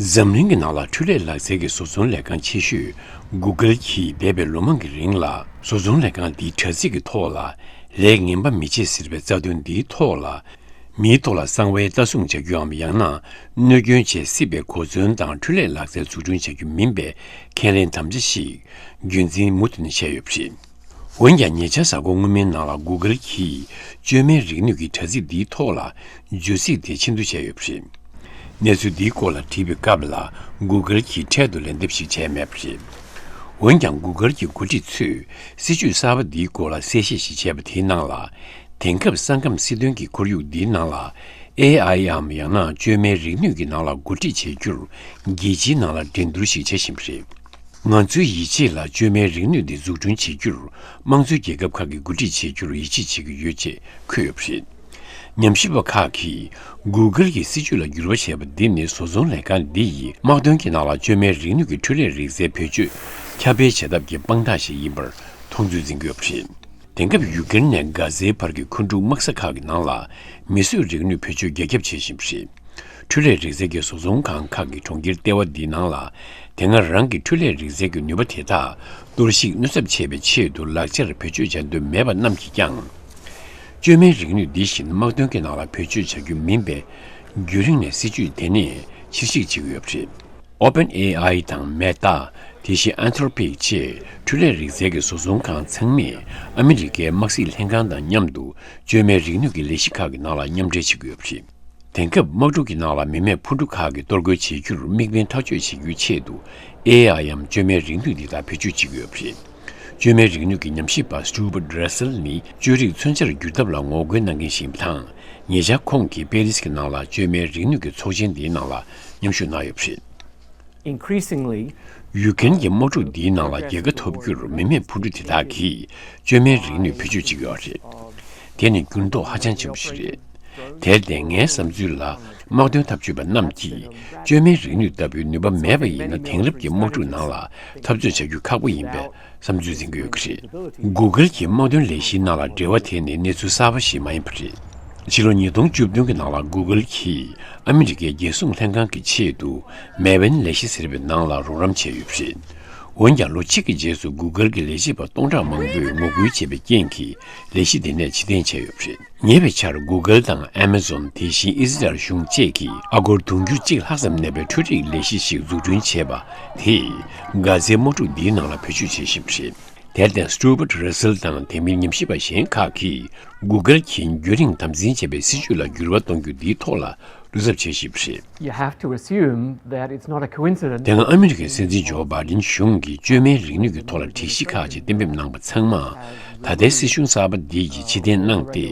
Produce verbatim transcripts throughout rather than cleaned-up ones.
འཛམ་གླིང་གི་ནང་ལ་འཕྲུལ་ལས་ལག་རྩལ་གྱི་བཟོ་ཚོང་ལས་ཁང་ཆེ་ཤོས་Google་གྱིས་འདས་པའི་ལོ་མང་གི་རིང་ལ་བཟོ་ཚོང་ལས་ཁང་འདིའི་དྲ་ཚིགས་ཀྱི་ཐོག་ལ་ལས་ངན་པ་མི་བྱེད་ཟེར་བའི་རྩ་དོན་འདིའི་ཐོག་ལ། མིའི་ཐོག་ལ་གསང་བའི་ལྟ་སྲུང་བྱ་རྒྱུའམ་ཡང་ན་གནོད་སྐྱོན་བྱེད་སྲིད་པའི་གོ་མཚོན་དང་འཕྲུལ་ལས་ལག་རྩལ་འཛུགས་སྐྲུན་བྱ་རྒྱུ་མིན་པའི་ཁས་ལེན་དམ་བཅའ་ཞིག་རྒྱུན་འཛིན་མུ་མཐུད་ནས་བྱས་ཡོད་པ་རེད། འོན་ཀྱང་ཉེ་ཆར་གཟའ་འཁོར་སྔོན་མའི་ནང་ལ་Google་གྱིས་བཅོས་མའི་རིག་ནུས་ཀྱི་དྲ་ཚིགས་འདིའི་ཐོག་ལ་བརྗོད་ཚིག་དེ་ཕྱིར་བསྡུ་བྱས་ཡོད་པ་རེད། གནས་ཚུལ་འདིའི་སྐོར་ལ་དྲིས་པའི་སྐབས་ལ་Google་གྱིས་འཕྲལ་དུ་ལན་འདེབས་ཤིག་བྱས་མེད་པ་རེད། འོན་ཀྱང་Google་གྱི་འགོ་ཁྲིད་ཚོས་སྲིད་ཇུས་གསར་པ་འདིའི་སྐོར་ལ་གསལ་བཤད་ཞིག་བྱས་པ་དེའི་ནང་ལ། དེང་སྐབས་ས་ཁམས་སྲིད་དོན་གྱི་ཁོར་ཡུག་འདིའི་ནང་ལ་ཨེ་ཨའི་འམ་ཡང་ན་བཅོས་མའི་རིག་ནུས་ཀྱི་ནང་ལ་འགོ་ཁྲིད་བྱེད་རྒྱུར་རྒྱལ་སྤྱིའི་ནང་ལ་འགྲན་བསྡུར་ཞིག་བྱེད་བཞིན་པ་རེད། ང་ཚོའི་ཡིད་ཆེས་ལ་བཅོས་མའི་རིག་ནུས་འདི་འཛུགས་སྐྲུན་བྱེད་རྒྱུར་དམངས་གཙོའི་རྒྱལ་ཁབ་ཁག་གིས་འགོ་ཁྲིད་བྱེད་རྒྱུར་ཡིད་ཆེས་བྱེད་ཀྱི་ཡོད་ཅེས་འཁོད་ཡོད་པ་རེད། ཉམས་ཞིབ་པ་ཁག་གིས་Google་གྱིས་སྲིད་ཇུས་ལ་འགྱུར་བ་བྱས་པ་འདི་ནི་བཟོ་ཚོང་ལས་ཁང་འདི་ཡིས་དམག་དོན་གྱི་ནང་ལ་བཅོས་མའི་རིག་ནུས་ཀྱི་འཕྲུལ་ལས་རིག་རྩལ་བེད་སྤྱོད་ཁྱབ་སྤེལ་བྱེད་ཐབས་ཀྱི་དཔང་རྟགས་ཤིག་ཡིན་པར་མཐོང་ཚུལ་འཛིན་གྱི་ཡོད་པ་རེད། དེང་སྐབས་ཡུཀ་རེན་ནས་གྷ་ཛའི་བར་གྱི་ཁུན་ཊུག་དམག་ས་ཁག་གི་ནང་ལ་མིས་བཟོས་རིག་ནུས་བེད་སྤྱོད་རྒྱ་ཁྱབ་བྱེད་བཞིན་པ་རེད། འཕྲུལ་ལས་རིག་རྩལ་གྱི་བཟོ་ཚོང་ཁང་ཁག་གི་གྲོང་ཁྱེར་ལྟེ་བ་འདིའི་ནང་ལ། དེ་སྔ་རང་གི་འཕྲུལ་ལས་རིག་རྩལ་གྱི་ནུས་པ་དེ་དག་གཏོར་བཤིག་གནོད་ཚབས་ཆེ་བའི་ཆེད་དུ་ལག་ཆར་བེད་སྤྱོད་བྱ་འདོད་མེད་པ་རྣམས་ཀྱིས་ཀྱང་། བཅོས་མའི་རིག་ནུས་འདི་བཞིན་དམག་དོན་གྱི་ནང་ལ་བེད་སྤྱོད་བྱ་རྒྱུ་མིན་པའི་རྒྱུན་རིང་ནས་སྲིད་ཇུས་དེ་ནས་ཕྱིར་བཤིག་བྱེད་ཀྱི་ཡོད་པ་རེད། OpenAI་དང་Meta། དེ་བཞིན་Anthropic་བཅས་འཕྲུལ་ལས་རིག་རྩལ་གྱི་བཟོ་ཚོང་ཁང་ཚང་མས་ཨ་མི་རི་ཀའི་དམག་སྲིད་ལྷན་ཁང་དང་མཉམ་དུ་བཅོས་མའི་རིག་ནུས་ཀྱི་ལས་གཞི་ཁག་གི་ནང་ལ་མཉམ་འབྲེལ་བྱེད་ཀྱི་ཡོད་པ་རེད། དེང་སྐབས་དམག་འཁྲུག་གི་ནང་ལ་མི་མེད་འཕུར་གྲུ་ཁག་གི་གཏོར་རྒོལ་བྱེད་རྒྱུར་དམིགས་འབེན་ཐག་གཅོད་བྱེད་རྒྱུའི་ཆེད་དུ་ཨེ་ཨའི་འམ་བཅོས་མའི་རིག་ནུས་འདི་དག་བེད་སྤྱོད་བྱེད་ཀྱི་ཡོད་པ་རེད། བཅོས་མའི་རིག་ནུས་ཀྱི་ཉམས་ཞིབ་པ་Stuart Russell་ནི་བཅོས་རིག་མཚོན་ཆར་འགྱུར་ཐབས་ལ་ངོ་རྒོལ་གནང་མཁན་ཞིག་ཡིན་པ་དང་། ཉེ་ཆར་ཁོང་གིས་པེ་རིས་ཀྱི་ནང་ལ་བཅོས་མའི་རིག་ནུས་ཀྱི་ཚོགས་ཆེན་འདིའི་ནང་ལ་མཉམ་ཞུགས་གནང་ཡོད་པ་རེད། Increasingly, ཡུཀ་རེན་གྱི་དམག་འཁྲུག་འདིའི་ནང་ལ་རྒྱལ་ཁ་ཐོབ་རྒྱུར་མི་མེད་འཕུར་གྲུ་དེ་དག་གིས་བཅོས་མའི་རིག་ནུས་བེད་སྤྱོད་བྱེད་ཀྱི་ཡོད་རེད། དེ་ནི་འགྱུར་ལྡོག་ཧ་ཅང་ཆེན་པོ་ཞིག་རེད། དེར་བརྟེན་ངའི་བསམ་ཚུལ་ལ། དམག་དོན་འཐབ་ཇུས་པ་རྣམས་ཀྱིས་བཅོས་མའི་རིག་ནུས་ལྟ་བུའི་ནུས་པ་མེད་པ་ཡིན་ན་དེང་རབས་ཀྱི་དམག་འཁྲུག་ནང་ལ་འཐབ་རྩོད་བྱ་རྒྱུ་ཁག་པོ་ཡིན་པའི་བསམ་ཚུལ་འཛིན་གྱི་ཡོད་ཀྱི་རེད། Google་གྱི་དམག་དོན་ལས་གཞིའི་ནང་ལ་འབྲེལ་བ་དེ་ནི་གནས་ཚུལ་གསར་པ་ཞིག་མ་ཡིན་པ་རེད། ཕྱི་ལོ་ཉིས་སྟོང་བཅུ་བདུན་གྱི་ནང་ལ་Google་གྱིས་ཨ་མི་རི་ཀའི་རྒྱལ་སྲུང་ལྷན་ཁང་གི་ཆེད་དུ་Maven་ལས་གཞི་ཟེར་བའི་ནང་ལ་རོགས་རམ་བྱས་ཡོད་པ་རེད། འོན་ཀྱང་ལོ་གཅིག་གི་རྗེས་སུ་Google་གྱི་ལས་བྱེད་པ་སྟོང་ཕྲག་མང་པོས་ངོ་རྒོལ་བྱས་པའི་རྐྱེན་གྱིས་ལས་གཞི་དེ་ནས་ཕྱིར་འཐེན་བྱས་ཡོད་པ་རེད། ཉེ་བའི་ཆར་Google་དང་Amazon་དེ་བཞིན་ཨི་ཟི་རལ་གཞུང་བཅས་ཀྱིས་ཨ་སྒོར་དུང་ཕྱུར་གཅིག་ལྷག་ཙམ་གནས་པའི་འཕྲུལ་རིག་ལས་གཞི་ཞིག་འཛུགས་སྐྲུན་བྱས་པ་དེས་གྷ་ཛའི་དམག་འཁྲུག་འདིའི་ནང་ལ་བེད་སྤྱོད་བྱེད་བཞིན་པ་རེད། དེར་བརྟེན་Stuart Russell་དང་དེ་མིན་ཉམས་ཞིབ་པ་གཞན་ཁག་གིས་Google་གྱིས་རྒྱུན་རིང་དམ་འཛིན་བྱས་པའི་སྲིད་ཇུས་ལ་འགྱུར་བ་གཏོང་རྒྱུ་འདིའི་ཐོག་ལ་བློ་འཚབ་བྱེད་བཞིན་པ་རེད། You have to assume that it's not a coincidence. དེ་སྔ་ཨ་མི་རི་ཀའི་སྲིད་འཛིན་ཇོ་བྷའི་ཌེན་གཞུང་གིས་བཅོས་མའི་རིག་ནུས་ཀྱི་ཐོག་ལ་སྒྲིག་གཞི་ཁག་ཅིག་གཏན་འབེབས་གནང་པ་ཚང་མ་ད་ལྟའི་སྲིད་གཞུང་གསར་པ་འདི་ཡིས་ཕྱིར་འཐེན་གནང་སྟེ།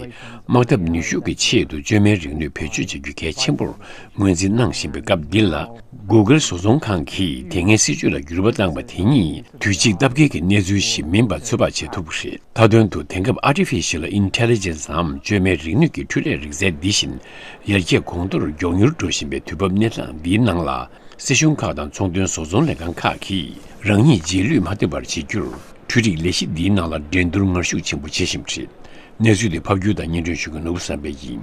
དམག་འཐབ་ནུས་ཤུགས་ཀྱི་ཆེད་དུ་བཅོས་མའི་རིག་ནུས་བེད་སྤྱོད་བྱ་རྒྱུ་གལ་ཆེན་པོར་ངོས་འཛིན་གནང་བཞིན་པའི་སྐབས་འདི་ལ། Google་བཟོ་ཚོང་ཁང་གིས་དེ་སྔའི་སྲིད་ཇུས་ལ་འགྱུར་བ་བཏང་པ་དེ་ཉིད་དུས་གཅིག་སྟབས་འགལ་གྱི་གནས་ཚུལ་ཞིག་མིན་པ་ཚོད་དཔག་བྱེད་ཐུབ་པ་རེད། མཐའ་དོན་དུ་དེང་སྐབས་Artificial Intelligence་འམ་བཅོས་མའི་རིག་ནུས་ཀྱི་འཕྲུལ་ལས་རིག་རྩལ་འདི་བཞིན་ཡར་རྒྱས་གོང་མཐོར་མགྱོགས་མྱུར་འགྲོ་བཞིན་པའི་དུས་བབ་གནས་སྟངས་འདིའི་ནང་ལ། སྲིད་གཞུང་ཁག་དང་ཚོང་དོན་བཟོ་ཚོང་ལས་ཁང་ཁག་གིས་རང་ཉིད་རྗེས་ལུས་མ་ཐེབས་པར་བྱེད་རྒྱུར། འཕྲུལ་རིག་ལས་གཞི་འདིའི་ནང་ལ་འགྲན་བསྡུར་ངར་ཤུགས་ཆེན་པོ་བྱེད་བཞིན་པ་རེད། གནས་ཚུལ་འདི་ཕབ་སྒྱུར་དང་སྙན་སྒྲོན་ཞུ་མཁན་ནོར་བུ་བསམ་འཕེལ་ཡིན།